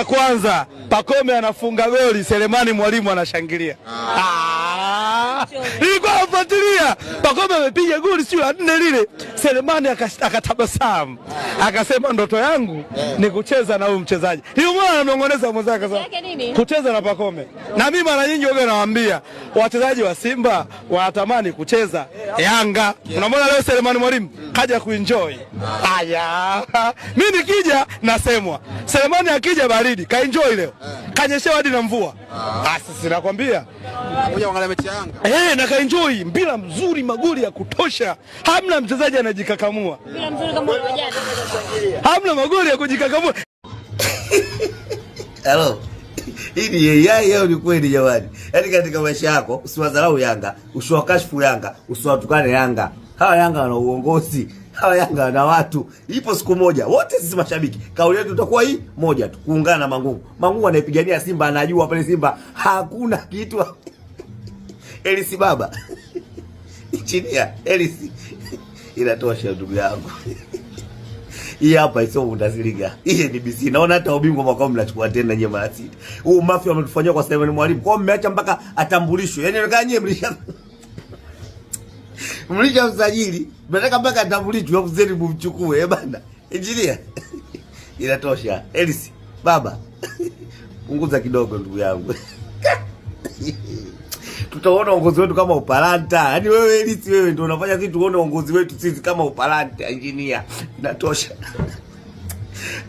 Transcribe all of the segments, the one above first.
ya kwanza Pacome anafunga goli, Selemani Mwalimu anashangilia. Ah, nilikuwa nafuatilia. Pacome amepiga goli sio la nne lile, Selemani akatabasamu akasema ndoto yangu ni kucheza na huyu mchezaji. Hiyo mwana anamnong'oneza mwenzake akasema kucheza na Pacome. Na mimi mara nyingi huwa nawaambia wachezaji wa Simba wanatamani kucheza Yanga. Unamwona leo Selemani Mwalimu kaja kuenjoy. Aya, mimi nikija nasemwa, Selemani akija baridi, kaenjoy leo, kanyeshewa hadi na mvua. Ah, sisi nakwambia Kuja kuangalia mechi ya Yanga. Na kaenjoy mpira mzuri, magoli ya kutosha, hamna mchezaji anajikakamua, Mpira mzuri kama ule wa jana. Hamna magoli ya kujikakamua. Hello. Hii ni AI au ni kweli jamani? Yaani katika maisha yako usiwadharau Yanga, usiwakashifu Yanga, usiwatukane Yanga. Hawa Yanga wana uongozi, hawa Yanga wana watu. Ipo siku moja wote sisi mashabiki, kauli yetu itakuwa hii moja tu, kuungana na Mangungu. Mangungu anaipigania Simba, anajua pale Simba hakuna kitu. Elisi baba. Injinia Elisi. Inatosha ndugu yangu. Hii hapa sio Bundesliga. Hii ni BC. Naona hata ubingwa mwaka huu mnachukua tena nyie mara sita. Huu mafia wametufanyia kwa Selemani Mwalimu. Kwa hiyo mmeacha mpaka atambulishwe. Yaani inaonekana nyie mlisha msajili. Mnataka mpaka atambulishwe afu zeni mumchukue eh bana. Engineer. Inatosha. Elisi baba. Punguza kidogo ndugu yangu. Tutaona uongozi wetu kama upalanta. Yaani wewe Elisi, wewe ndio unafanya sisi tuone uongozi wetu sisi kama upalanta. Engineer. Inatosha.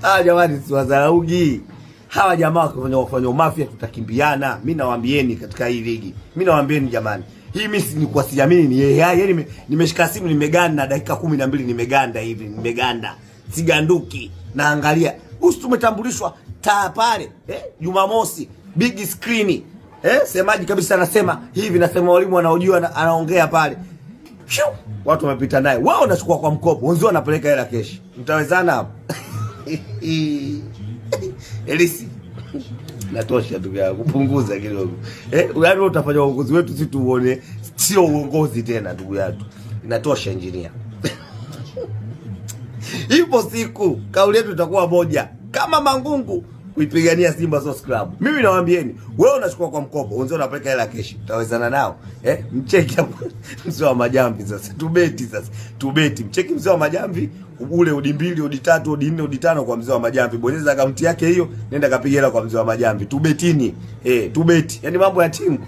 Ah, jamani siwadharaugi. Hawa jamaa wakifanya wafanya mafia tutakimbiana. Mimi nawaambieni katika hii ligi. Mimi nawaambieni jamani. Hii mimi ni kwa siamini ni yeye. Yaani nimeshika simu nimeganda dakika 12 nimeganda hivi, nimeganda. Siganduki. Naangalia. Usi tumetambulishwa taa pale, Jumamosi, big screen. Semaji kabisa anasema hivi, nasema walimu wanaojua anaongea pale. Phew, watu wamepita naye. Wao wanachukua kwa mkopo, wenzao wanapeleka hela keshi. Mtawezana hapo? Elisi. Natosha ndugu yangu, punguza kidogo. Yaani utafanya uongozi wetu sisi tuone sio uongozi tena ndugu yangu. Inatosha engineer. Ipo siku kauli yetu itakuwa moja. Kama Mangungu kuipigania Simba Sports Club. Mimi nawaambieni, wewe unachukua kwa mkopo, wenzao unapeleka hela keshi. Utawezana nao? Mcheki hapo mzee wa majamvi sasa. Tubeti sasa. Tubeti. Mcheki mzee wa majamvi, ule odi 2, odi 3, odi 4, odi 5 kwa mzee wa majamvi. Bonyeza akaunti yake hiyo, nenda kapiga hela kwa mzee wa majamvi. Tubetini. Tubeti. Yaani mambo ya timu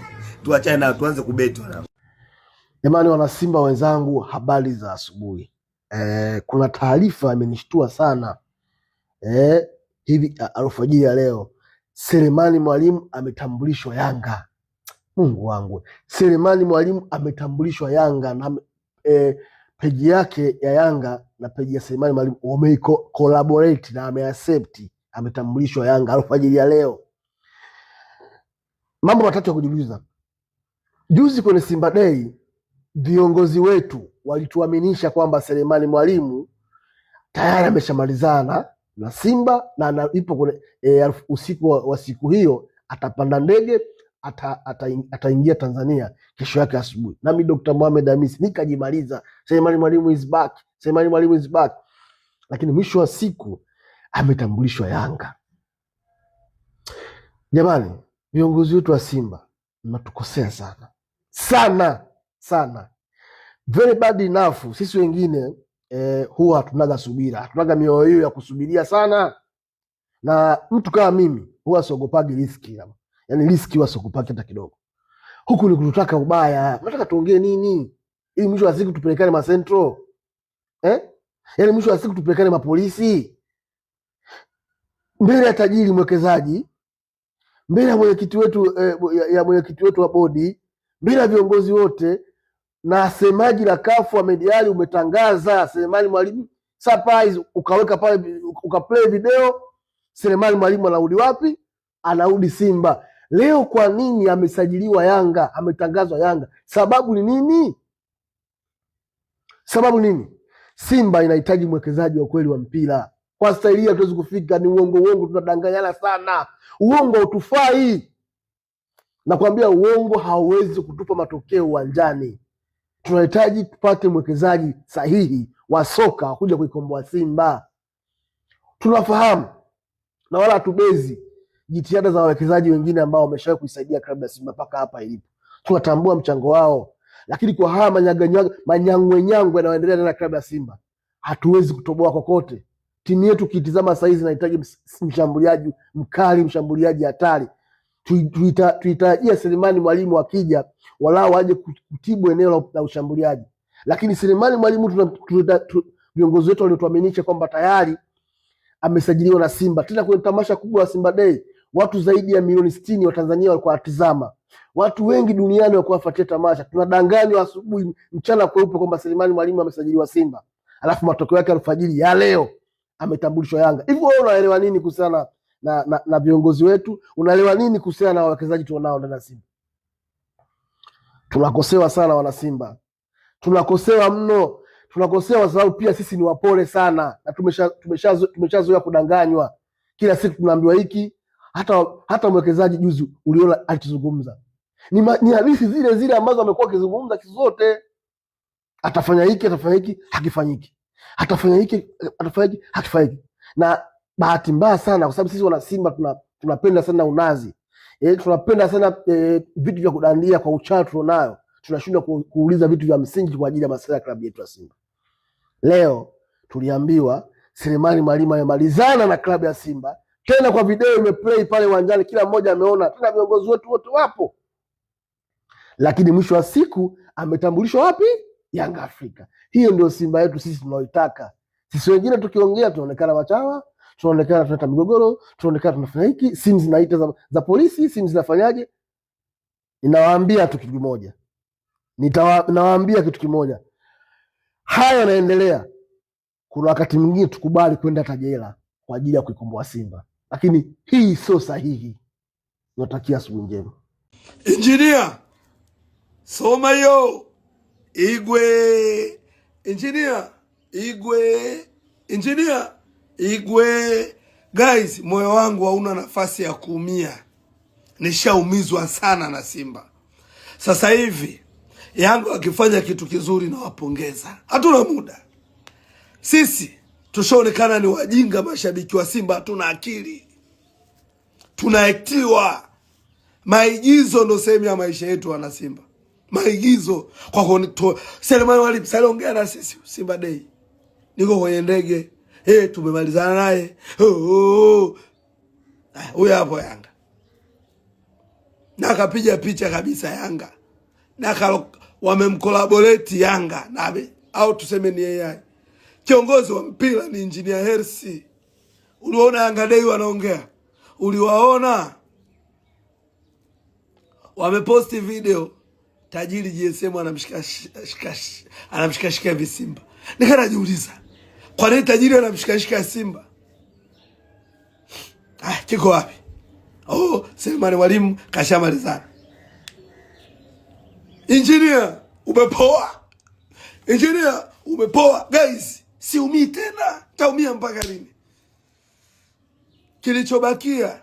tuachane nayo, tuanze kubeti wanangu. Jamani wana Simba wenzangu, habari za asubuhi. Kuna taarifa imenishtua sana hivi alfajiri ya leo, Selemani Mwalimu ametambulishwa Yanga. Mungu wangu, Selemani Mwalimu ametambulishwa Yanga na peji yake ya Yanga na peji ya Selemani Mwalimu wame collaborate na ameaccept, ametambulishwa Yanga alfajiri ya leo. Mambo matatu ya kujiuliza. Juzi kwenye Simba Day viongozi wetu walituaminisha kwamba Selemani Mwalimu tayari ameshamalizana na Simba na ipo kwenye usiku wa siku hiyo atapanda ndege ataingia Tanzania kesho yake asubuhi. Nami Dr. Mohamed Hamis nikajimaliza, Selemani Mwalimu is back, Selemani Mwalimu is back. Lakini mwisho wa siku ametambulishwa Yanga. Jamani, viongozi wetu wa Simba mnatukosea sana sana sana, very bad enough. Sisi wengine huwa hatunaga subira, hatunaga mioyo hiyo ya kusubiria sana, na mtu kama mimi huwa siogopagi riski, yaani riski huwa siogopagi hata kidogo. Huku ni kututaka ubaya, nataka tuongee nini ili mwisho wa siku tupelekane masentro eh? Yaani mwisho wa siku tupelekane mapolisi mbele ya tajiri mwekezaji, mbele ya mwenyekiti wetu ya mwenyekiti wetu wa bodi, mbele ya viongozi wote na semaji la CAF Ahmed Ally umetangaza Selemani Mwalimu surprise, ukaweka pale ukaplay video, Selemani Mwalimu anarudi wapi? Anarudi Simba. Leo kwa nini amesajiliwa Yanga, ametangazwa Yanga? Sababu ni nini? Sababu nini? Simba inahitaji mwekezaji wa kweli wa mpira. Kwa staili hii hatuwezi kufika, ni uongo uongo, tunadanganyana sana. Uongo hautufai. Nakwambia uongo hauwezi kutupa matokeo uwanjani. Tunahitaji tupate mwekezaji sahihi wa soka kuja kuikomboa Simba. Tunafahamu na wala hatubezi. jitihada za wawekezaji wengine ambao wameshawahi kuisaidia klabu ya Simba mpaka hapa ilipo, tunatambua mchango wao, lakini kwa haya manyang'wenyangwe yanayoendelea ndani ya klabu ya Simba hatuwezi kutoboa kokote. Timu yetu ukitizama saizi inahitaji mshambuliaji mkali, mshambuliaji hatari. Tuitarajia Selemani Mwalimu akija walau aje kutibu eneo la ushambuliaji, lakini Selemani Mwalimu viongozi wetu waliotuaminisha kwamba tayari amesajiliwa na Simba, tena kwenye tamasha kubwa la Simba Day, watu zaidi ya milioni 60 wa Tanzania walikuwa watizama, watu wengi duniani walikuwa wafuatia tamasha. Tunadanganywa asubuhi mchana kweupe kwamba Selemani Mwalimu amesajiliwa Simba, alafu matokeo yake alfajiri ya leo ametambulishwa Yanga. Hivi wewe unaelewa nini kuhusiana na viongozi wetu? Unaelewa nini kuhusiana na wawekezaji tulionao ndani ya Simba? Tunakosewa sana wana Simba, tunakosewa mno, tunakosewa kwa sababu pia sisi ni wapole sana na tumeshazoea kudanganywa. Kila siku tunaambiwa hiki. Hata mwekezaji juzi uliona alituzungumza ni hadithi zile zile ambazo amekuwa akizungumza siku zote. Atafanya hiki, atafanya hiki, hakifanyiki. Atafanya hiki, atafanya hiki, hakifanyiki. Na bahati mbaya sana, kwa sababu sisi wana Simba tunapenda sana unazi, tunapenda sana vitu vya kudandia kwa uchawi tulionayo, tunashindwa kuuliza vitu vya msingi kwa ajili ya maslahi ya klabu yetu ya Simba. Leo tuliambiwa Selemani Mwalimu amemalizana na klabu ya Simba, tena kwa video imeplay pale uwanjani, kila mmoja ameona, tena viongozi wetu wote wapo, lakini mwisho wa siku ametambulishwa wapi? Yanga Afrika. Hiyo ndio Simba yetu sisi tunaoitaka. Sisi wengine tukiongea tunaonekana wachawa, tunaonekana tunaleta migogoro, tunaonekana tunafanya hiki, simu zinaita za polisi, simu zinafanyaje. Ninawaambia tu kitu kimoja, nawaambia kitu kimoja, haya yanaendelea. Kuna wakati mwingine tukubali kwenda hata jela kwa ajili ya kuikomboa Simba, lakini hii sio sahihi. Natakia asubuhi njema. Injinia, soma hiyo Igwe. Injinia Igwe, Injinia Igwe. Guys, moyo wangu hauna nafasi ya kuumia, nishaumizwa sana na Simba. Sasa hivi Yanga wakifanya kitu kizuri nawapongeza, hatuna muda sisi tushaonekana ni wajinga. Mashabiki wa Simba hatuna akili, tunaektiwa. Maigizo ndo sehemu ya maisha yetu, wana Simba. Maigizo kwa Selemani Mwalimu saliongea na sisi Simba Day, niko kwenye ndege tumemalizana naye huyo hapo Yanga, na akapiga picha kabisa Yanga na wamemkolaborate Yanga nabe, au tuseme ni AI. Kiongozi wa mpira ni Engineer Hersi. Uliwaona Yanga Day wanaongea? Uliwaona wameposti video tajiri GSM anamshikashika hivi Simba. Nikanajiuliza kwa nini tajiri anamshikashika Simba? Ah, kiko wapi? Oh, Selemani Mwalimu kashamalizana. Engineer umepoa, engineer umepoa. Guys, siumii tena, taumia mpaka lini? Kilichobakia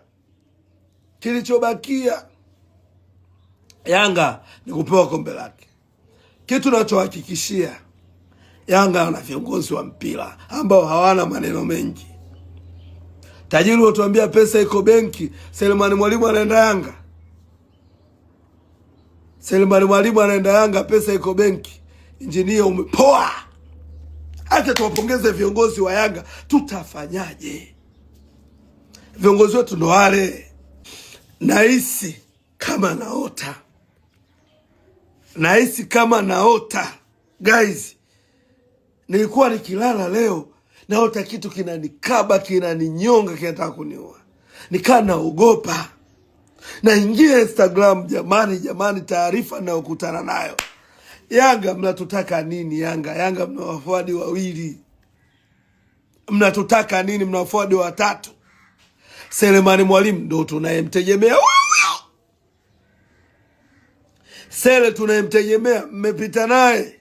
Yanga ni kupewa kombe lake. Kitu nachohakikishia Yanga ana viongozi wa mpira ambao hawana maneno mengi. Tajiri watuambia pesa iko benki, Selemani Mwalimu anaenda Yanga. Selemani Mwalimu anaenda Yanga, pesa iko benki. Injinia umepoa. Acha tuwapongeze viongozi wa Yanga, tutafanyaje? Viongozi wetu ndo wale. Nahisi kama naota, nahisi kama naota guys. Nilikuwa nikilala leo naota kitu kinanikaba, kinaninyonga, kinataka kuniua, nikaa naogopa. Naingia Instagram, jamani, jamani, taarifa nayokutana nayo Yanga, mnatutaka nini? Yanga, Yanga mna wafuadi wawili, mnatutaka nini? Mna wafuadi watatu. Selemani Mwalimu ndo tunayemtegemea huyo, Sele tunayemtegemea, mmepita naye.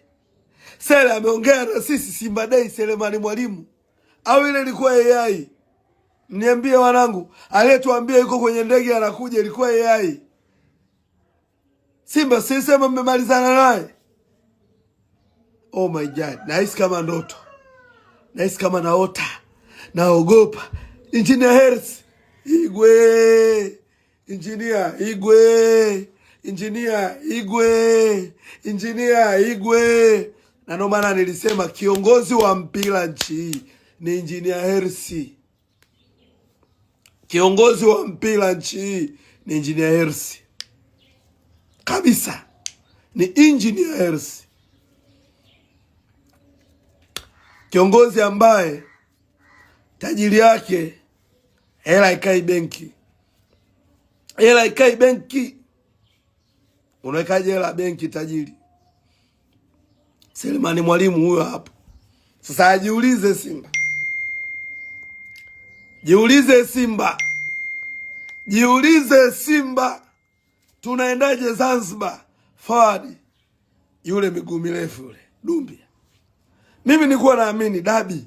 Sele ameongea na sisi Simba Day, Selemani Mwalimu au ile ilikuwa AI? Mniambie wanangu, aliyetuambia yuko kwenye ndege anakuja ilikuwa AI? Simba sisema mmemalizana naye. Oh my God, nahisi kama ndoto, nahisi kama naota, naogopa. Engineer Hersi Igwe. Injinia Igwe, Injinia Igwe, Injinia Igwe. Na ndio maana nilisema kiongozi wa mpira nchi hii ni Injinia Hersi. Kiongozi wa mpira nchi hii ni Injinia Hersi kabisa, ni Injinia Hersi, kiongozi ambaye tajiri yake hela ikai benki, hela ikai benki. Unawekaje hela benki tajiri? Selemani Mwalimu huyo hapo. Sasa ajiulize Simba, jiulize Simba, jiulize Simba, tunaendaje Zanzibar? Forward yule miguu mirefu yule Dumbia, mimi nilikuwa naamini dabi